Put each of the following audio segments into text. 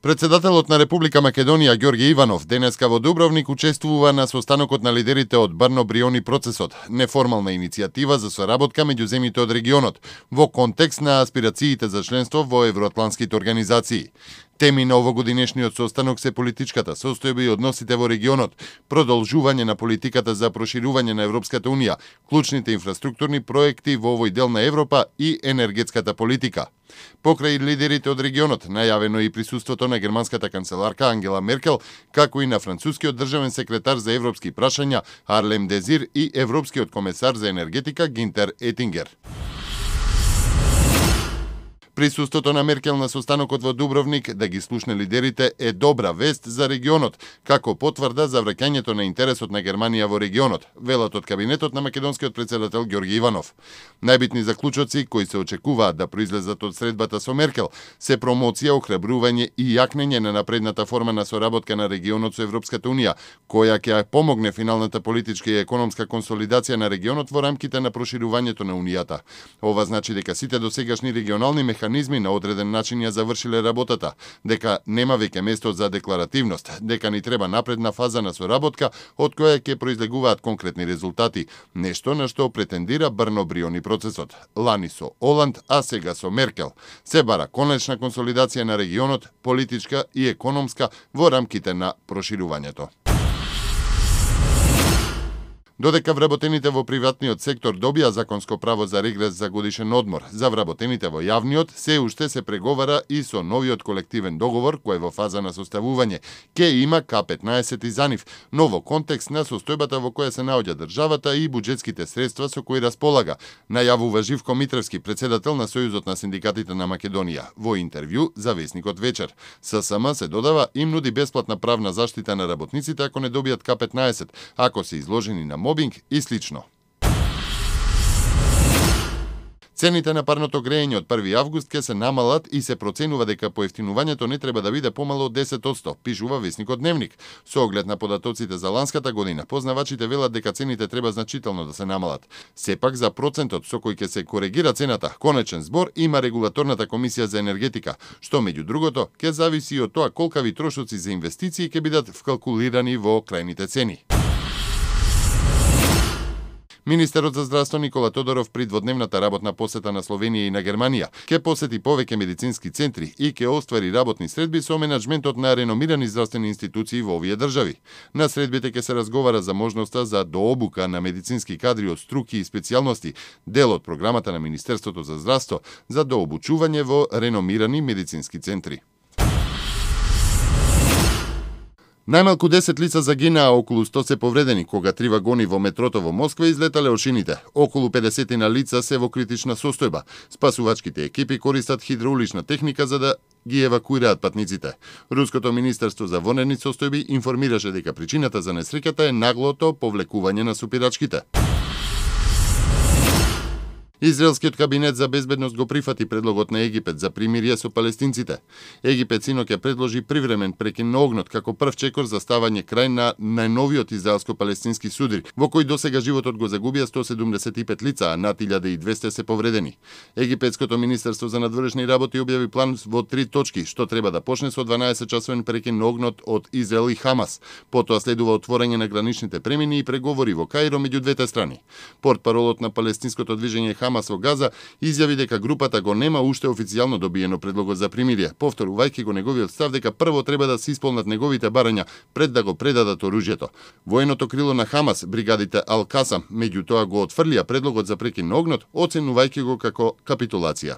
Председателот на Република Македонија Ѓорѓе Иванов денеска во Дубровник учествува на состанокот на лидерите од Брно-Бриони процесот, неформална иницијатива за соработка меѓу земјите од регионот, во контекст на аспирациите за членство во евроатлантските организации. Теми на овогодинешниот состанок се политичката состојба и односите во регионот, продолжување на политиката за проширување на Европската Унија, клучните инфраструктурни проекти во овој дел на Европа и енергетската политика. Покрај лидерите од регионот, најавено и присуството на германската канцеларка Ангела Меркел, како и на францускиот државен секретар за европски прашања Арлем Дезир и европскиот комесар за енергетика Гинтер Етингер. Присуството на Меркел на состанокот во Дубровник да ги слушне лидерите е добра вест за регионот, како потврда за враќањето на интересот на Германија во регионот, велат од кабинетот на македонскиот председател Ѓорѓе Иванов. Најбитни заклучоци кои се очекуваат да произлезат од средбата со Меркел се промоција, охрабрување и јакнење на напредната форма на соработка на регионот со Европската Унија, која ќе помогне финалната политичка и економска консолидација на регионот во рамките на проширувањето на Унијата. Ова значи дека сите досегашни регионални механизми на одреден начин ја завршиле работата, дека нема веќе место за декларативност, дека ни треба напредна фаза на соработка од која ќе произлегуваат конкретни резултати, нешто на што претендира Брно-Бриони процесот. Лани со Оланд, а сега со Меркел. Се бара конечна консолидација на регионот, политичка и економска во рамките на проширувањето. Додека вработените во приватниот сектор добија законско право за регрес за годишен одмор, за вработените во јавниот се уште се преговара и со новиот колективен договор кој е во фаза на составување. Ке има К15 и за нив, но во контекст на состојбата во која се наоѓа државата и буџетските средства со кои располага, најавува Живко Митревски, председател на Сојузот на синдикатите на Македонија, во интервју за весникот Вечер. ССМ се додава им нуди бесплатна правна заштита на работниците ако не добијат К15, ако се изложени на мобинг и слично. Цените на парното грејење од 1 август ќе се намалат и се проценува дека поевтинувањето не треба да биде помало од 10%, пишува весникот Дневник. Со оглед на податоците за ланската година, познавачите велат дека цените треба значително да се намалат. Сепак за процентот со кој ќе се коригира цената, конечен збор има регулаторната комисија за енергетика, што меѓу другото ќе зависи и од тоа колкави трошоци за инвестиции ќе бидат вкалкулирани во крајните цени. Министерот за здравство Никола Тодоров при дводневната работна посета на Словенија и на Германија ќе посети повеќе медицински центри и ќе оствари работни средби со менаџментот на реномирани здравствени институции во овие држави. На средбите ќе се разговара за можноста за дообука на медицински кадри од струки и специјалности, дел од програмата на Министерството за здравство за дообучување во реномирани медицински центри. Најмалку 10 лица загинаа, околу 100 се повредени кога 3 вагони во метрото во Москва излетале од шините. Околу 50 на лица се во критична состојба. Спасувачките екипи користат хидраулична техника за да ги евакуираат патниците. Руското министерство за вонредни состојби информираше дека причината за несреќата е наглото повлекување на супирачките. Израелскиот кабинет за безбедност го прифати предлогот на Египет за примирие со палестинците. Египет синоќа предложи привремен прекин на огнот како прв чекор за ставање крај на најновиот израелско-палестински судар, во кој досега животот го загубија 175 лица, а над 1200 се повредени. Египетското министерство за надворешни работи објави план во 3 точки, што треба да почне со 12-часовен прекин на огнот од Израел и Хамас. Потоа следува отворање на граничните премини и преговори во Каиро меѓу двете страни. Портпаролот на палестинското движење Хамас во Газа изјави дека групата го нема уште официјално добиено предлогот за примирие, повторувајќи го неговиот став дека прво треба да се исполнат неговите барања пред да го предадат оружјето. Военото крило на Хамас, бригадите Ал-Касам, меѓутоа го отфрлија предлогот за прекин на огнот, оценувајќи го како капитулација.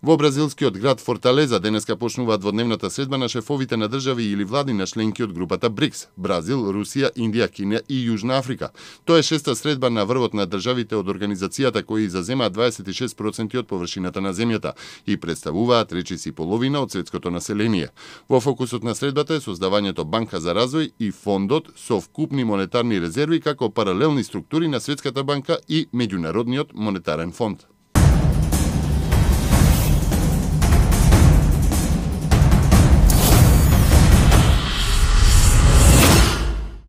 Во бразилскиот град Форталеза денеска почнува дводневната средба на шефовите на држави или влади на членки од групата БРИКС – Бразил, Русија, Индија, Кина и Јужна Африка. Тоа е шеста средба на врвот на државите од организацијата кои заземаат 26% од површината на земјата и представуваат речиси половина од светското население. Во фокусот на средбата е создавањето банка за развој и фондот со вкупни монетарни резерви како паралелни структури на Светската банка и Меѓународниот монетарен фонд.